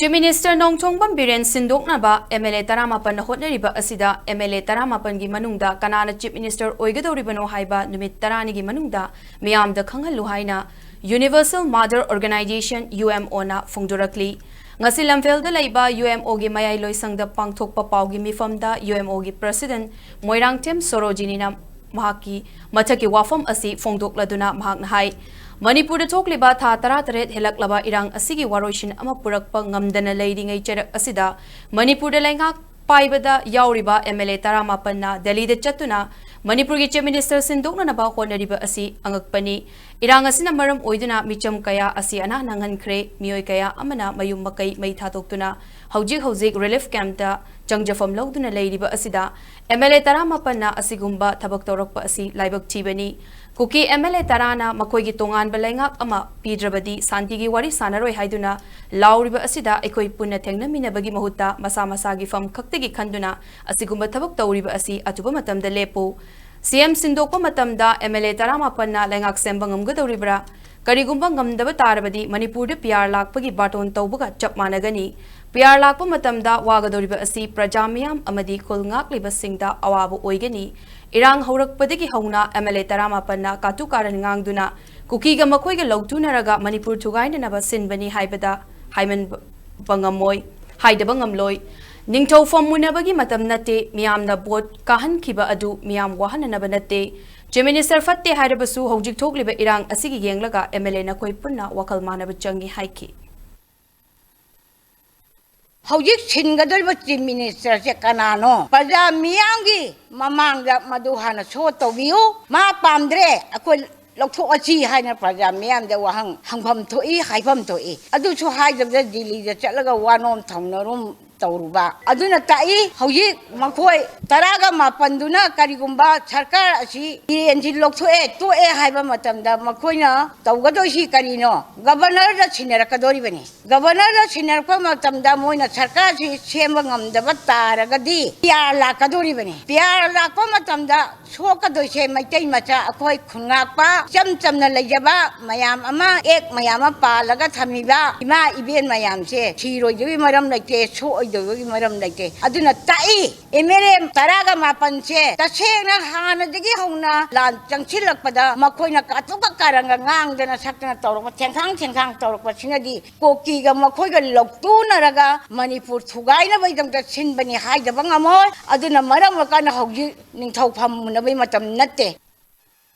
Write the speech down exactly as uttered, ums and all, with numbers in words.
Chief Minister Nongthombam Biren ꯁꯤꯟꯗꯣꯛꯅꯕ M L A ꯇꯔꯥꯃꯥꯄꯟꯅ ꯍꯣꯠꯅꯔꯤꯕ ꯑꯁꯤꯗ M L A ꯇꯔꯥꯃꯥꯄꯟꯒꯤ ꯃꯅꯨꯡꯗ ꯀꯅꯥꯅ Chief Minister ꯑꯣꯏꯒꯗꯧꯔꯤꯕꯅꯣ ꯍꯥꯏꯕ ꯅꯨꯃꯤꯠ ꯇꯔꯥꯅꯤꯒꯤ ꯃꯅꯨꯡꯗ ꯃꯤꯌꯥꯝꯗ ꯈꯪꯍꯜꯂꯨ ꯍꯥꯏꯅ Universal Mother Organization, U M O ꯅ ꯐꯣꯡꯗꯣꯔꯛꯂꯤ꯫ ꯉꯁꯤ ꯂꯝꯐꯦꯜꯗ ꯂꯩꯕ U M O ꯒꯤ ꯃꯌꯥꯏ ꯂꯣꯏꯁꯪꯗ ꯄꯥꯡꯊꯣꯛꯄ ꯄꯥꯎꯒꯤ ꯃꯤꯐꯝꯗ U M O ꯒꯤ President ꯃꯣꯏꯔꯥꯡꯊꯦꯝ ꯁꯣꯔꯣꯖꯤꯅꯤꯅ ꯃꯍꯥꯛꯀꯤ ꯃꯊꯛꯀꯤ ꯋꯥꯐꯝ ꯑꯁꯤ ꯐꯣꯡꯗꯣꯛꯂꯗꯨꯅ ꯃꯍꯥꯛꯅ ꯍꯥꯏ, ꯃꯅꯤꯄꯨꯔꯗ ꯊꯣꯛꯂꯤꯕ ꯊꯥ ꯇꯔꯥꯇꯔꯦꯠ ꯍꯦꯜꯂꯛꯂꯕ ꯏꯔꯥꯡ ꯑꯁꯤꯒꯤ ꯋꯥꯔꯣꯏꯁꯤꯟ ꯑꯃ ꯄꯨꯔꯛꯄ ꯉꯝꯗꯅ ꯂꯩꯔꯤꯉꯩ ꯆꯩꯔꯛ ꯑꯁꯤꯗ ꯃꯅꯤꯄꯨꯔꯗ ꯂꯩꯉꯥꯛ ꯄꯥꯏꯕꯗ ꯌꯥꯎꯔꯤꯕ M L A ꯇꯔꯥꯃꯥꯄꯟꯅ ꯗꯦꯜꯂꯤꯗ ꯆꯠꯇꯨꯅ ꯃꯅꯤꯄꯨꯔꯒꯤ Chief Minister ꯁꯤꯟꯗꯣꯛꯅꯅꯕ ꯍꯣꯠꯅꯔꯤꯕ ꯑꯁꯤ ꯑꯉꯛꯄꯅꯤ꯫ ꯏꯔꯥꯡ ꯑꯁꯤꯅ ꯃꯔꯝ ꯑꯣꯏꯗꯨꯅ ꯃꯤꯆꯝ ꯀꯌꯥ ꯑꯁꯤ ꯑꯅꯥ ꯅꯪꯍꯟꯈ꯭ꯔꯦ꯫ ꯃꯤꯑꯣꯏ ꯀꯌꯥ ꯑꯃꯅ ꯃꯌꯨꯝ ꯃꯀꯩ ꯃꯩ ꯊꯥꯗꯣꯛꯇꯨꯅ ꯍꯧꯖꯤꯛ ꯍꯧꯖꯤꯛ relief camp ꯇ ꯆꯪꯖꯐꯝ ꯂꯧꯗꯨꯅ ꯂꯩꯔꯤꯕ ꯑꯁꯤꯗ M L A ꯇꯔꯥꯃꯥꯄꯟꯅ ꯑꯁꯤꯒꯨꯝꯕ ꯊꯕꯛ ꯇꯧꯔꯛꯄ ꯑꯁꯤ ꯂꯥꯏꯕꯛ ꯊꯤꯕꯅꯤ꯫ ꯀꯨꯀꯤ M L A ꯇꯔꯥꯅ ꯃꯈꯣꯏꯒꯤ ꯇꯣꯉꯥꯟꯕ ꯂꯩꯉꯥꯛ ꯑꯃ ꯄꯤꯗ꯭ꯔꯕꯗꯤ ꯁꯥꯟꯇꯤꯒꯤ ꯋꯥꯔꯤ ꯁꯥꯟꯅꯔꯣꯏ ꯍꯥꯏꯗꯨꯅ ꯂꯥꯎꯔꯤꯕ ꯑꯁꯤꯗ ꯑꯩꯈꯣꯏ ꯄꯨꯟꯅ ꯊꯦꯡꯅꯃꯤꯟꯅꯕꯒꯤ ꯃꯍꯨꯠꯇ ꯃꯁꯥ ꯃꯁꯥꯒꯤ ꯐꯝ ꯈꯛꯇꯒꯤ ꯈꯟꯗꯨꯅ ꯑꯁꯤꯒꯨꯝꯕ ꯊꯕꯛ ꯇꯧꯔꯤꯕ ꯑꯁꯤ ꯑꯊꯨꯕ ꯃꯇꯝꯗ ꯂꯦꯞꯄꯨ꯫ C M ꯁꯤꯟꯗꯣꯛꯄ ꯃꯇꯝꯗ M L A ꯇꯔꯥꯃꯥꯄꯟꯅ ꯂꯩꯉꯥꯛ ꯁꯦꯝꯕ ꯉꯝꯒꯗꯧꯔꯤꯕ꯭ꯔꯥ? ꯀꯔꯤꯒꯨꯝꯕ ꯉꯝꯗꯕ ꯇꯥꯔꯕꯗꯤ ꯃꯅꯤꯄꯨꯔꯗ P R ꯂꯥꯛꯄꯒꯤ ꯕꯥꯇꯣꯟ ꯇꯧꯕꯒ ꯆꯞ ꯃꯥꯟꯅꯒꯅꯤ꯫ P R ꯂꯥꯛꯄ ꯃꯇꯝꯗ ꯋꯥꯒꯗꯧꯔꯤꯕ ꯑꯁꯤ ꯄ꯭ꯔꯖꯥ ꯃꯤꯌꯥꯝ ꯑꯃꯗꯤ ꯈꯨꯜ ꯉꯥꯛꯂꯤꯕꯁꯤꯡꯗ ꯑꯋꯥꯕ ꯑꯣꯏꯒꯅꯤ꯫ ꯏꯔꯥꯡ ꯍꯧꯔꯛꯄꯗꯒꯤ ꯍꯧꯅ M L A ꯇꯔꯥꯃꯥꯄꯟꯅ ꯀꯥꯇꯨ ꯀꯥꯔꯟ ꯉꯥꯡꯗꯨꯅ ꯀꯨꯀꯤꯒ ꯃꯈꯣꯏꯒ ꯂꯧꯊꯨꯅꯔꯒ ꯃꯅꯤꯄꯨꯔ ꯊꯨꯒꯥꯏꯅꯅꯕ ꯁꯤꯟꯕꯅꯤ ꯍꯥꯏꯕꯗ ꯍꯥꯏꯃꯟꯕ ꯉꯝꯃꯣꯏ, ꯍꯥꯏꯗꯕ ꯉꯝꯂꯣꯏ꯫ ꯅꯤꯡꯊꯧ ꯐꯝ ꯃꯨꯟꯅꯕꯒꯤ ꯃꯇꯝ ꯅꯠꯇꯦ, ꯃꯤꯌꯥꯝꯅ ꯚꯣꯠ ꯀꯥꯍꯟꯈꯤꯕ ꯑꯗꯨ ꯃꯤꯌꯥꯝ ꯋꯥꯍꯟꯅꯅꯕ ꯅꯠꯇꯦ꯫ Chief Minister ꯐꯠꯇꯦ ꯍꯥꯏꯔꯕꯁꯨ ꯍꯧꯖꯤꯛ ꯊꯣꯛꯂꯤꯕ ꯏꯔꯥꯡ ꯑꯁꯤꯒꯤ ꯌꯦꯡꯂꯒ M L A ꯅꯈꯣꯏ ꯄꯨꯟꯅ ꯋꯥꯈꯜ ꯃꯥꯟꯅꯕ ꯆꯪꯏ ꯍꯥꯏꯈꯤ꯫ ꯍꯧꯖꯤꯛ ꯁꯤꯟꯒꯗꯧꯔꯤꯕ Chief Minister ꯁꯦ ꯀꯅꯥꯅꯣ? ꯄ꯭ꯔꯖꯥ ꯃꯤꯌꯥꯝꯒꯤ ꯃꯃꯥꯡꯗ ꯃꯗꯨ ꯍꯥꯟꯅ show ꯇꯧꯕꯤꯌꯨ꯫ ꯃꯥ ꯄꯥꯝꯗ꯭ꯔꯦ, ꯑꯩꯈꯣꯏ ꯂꯧꯊꯣꯛꯑꯁꯤ ꯍꯥꯏꯅ ꯄ꯭ꯔꯖꯥ ꯃꯤꯌꯥꯝꯗ ꯋꯥꯍꯪ ꯍꯪꯐꯝ ꯊꯣꯛꯏ, ꯍꯥꯏꯐꯝ ꯊꯣꯛꯏ꯫ ꯑꯗꯨꯁꯨ ꯍꯥꯏꯗꯕꯗ ꯗꯤꯜꯂꯤꯗ ꯆꯠꯂꯒ ꯋꯥꯅꯣꯝ ꯊꯧꯅꯔꯨꯝ ꯇꯧꯔꯨꯕ꯫ ꯑꯗꯨꯅ ꯇꯥꯛꯏ, ꯍꯧꯖꯤꯛ ꯃꯈꯣꯏ ꯇꯔꯥꯒ ꯃꯥꯄꯟꯗꯨꯅ ꯀꯔꯤꯒꯨꯝꯕ ꯁꯔꯀꯥꯔ ꯑꯁꯤ ꯏꯔꯦꯟꯁꯤ ꯂꯧꯊꯣꯛꯑꯦ, ꯇꯣꯛꯑꯦ ꯍꯥꯏꯕ ꯃꯇꯝꯗ ꯃꯈꯣꯏꯅ ꯇꯧꯒꯗꯣꯏꯁꯤ ꯀꯔꯤꯅꯣ? ꯒꯕꯔꯅꯔꯗ ꯁꯤꯟꯅꯔꯛꯀꯗꯣꯔꯤꯕꯅꯤ꯫ ꯒꯕꯔꯅꯔꯗ ꯁꯤꯟꯅꯔꯛꯄ ꯃꯇꯝꯗ ꯃꯣꯏꯅ ꯁꯔꯀꯥꯔꯁꯤ ꯁꯦꯝꯕ ꯉꯝꯗꯕ ꯇꯥꯔꯒꯗꯤ ꯄꯤ ꯑꯥꯔ ꯂꯥꯛꯀꯗꯣꯔꯤꯕꯅꯤ꯫ ꯄꯤ ꯑꯥꯔ ꯂꯥꯛꯄ ꯃꯇꯝꯗ ꯁꯣꯛꯀꯗꯣꯏꯁꯦ ꯃꯩꯇꯩ ꯃꯆꯥ, ꯑꯩꯈꯣꯏ ꯈꯨꯟꯉꯥꯛꯄ, ꯏꯆꯝ ꯆꯝꯅ ꯂꯩꯖꯕ ꯃꯌꯥꯝ ꯑꯃ, ꯑꯦꯛ ꯃꯌꯥꯝ ꯑꯃ ꯄꯥꯜꯂꯒ ꯊꯝꯃꯤꯕ ꯏꯃꯥ ꯏꯕꯦꯟ ꯃꯌꯥꯝꯁꯦ ꯁꯤꯔꯣꯏꯗꯕꯒꯤ ꯃꯔꯝ ꯂꯩꯇꯦ, ꯁꯣꯛꯑꯣꯏꯗꯕꯒꯤ ꯃꯔꯝ ꯂꯩꯇꯦ꯫ ꯑꯗꯨꯅ ꯇꯥꯛꯏ, ꯑꯦꯝ ꯑꯦꯜ ꯑꯦ ꯇꯔꯥꯒ ꯃꯥꯄꯟꯁꯦ ꯇꯁꯦꯡꯅ ꯍꯥꯟꯅꯗꯒꯤ ꯍꯧꯅ ꯂꯥꯟ ꯆꯪꯁꯤꯜꯂꯛꯄꯗ ꯃꯈꯣꯏꯅ ꯀꯥꯇꯨꯛꯀ ꯀꯥꯔꯟꯒ ꯉꯥꯡꯗꯅ ꯁꯛꯇꯅ ꯇꯧꯔꯛꯄ, ꯊꯦꯡꯈꯥꯡ ꯊꯦꯡꯈꯥꯡ ꯇꯧꯔꯛꯄꯁꯤꯅꯗꯤ ꯀꯨꯀꯤꯒ ꯃꯈꯣꯏꯒ ꯂꯧꯇꯨꯅꯔꯒ ꯃꯅꯤꯄꯨꯔ ꯊꯨꯒꯥꯏꯅꯕꯒꯤꯗꯃꯛꯇ ꯁꯤꯟꯕꯅꯤ ꯍꯥꯏꯗꯕ ꯉꯝꯃꯣꯏ꯫ ꯑꯗꯨꯅ ꯃꯔꯝ ꯑꯣꯏꯔꯀꯥꯟꯗ ꯍꯧꯖꯤꯛ ꯅꯤꯡꯊꯧ ꯐꯝ ꯃꯨꯟꯅꯕꯒꯤ ꯃꯇꯝ ꯅꯠꯇꯦ꯫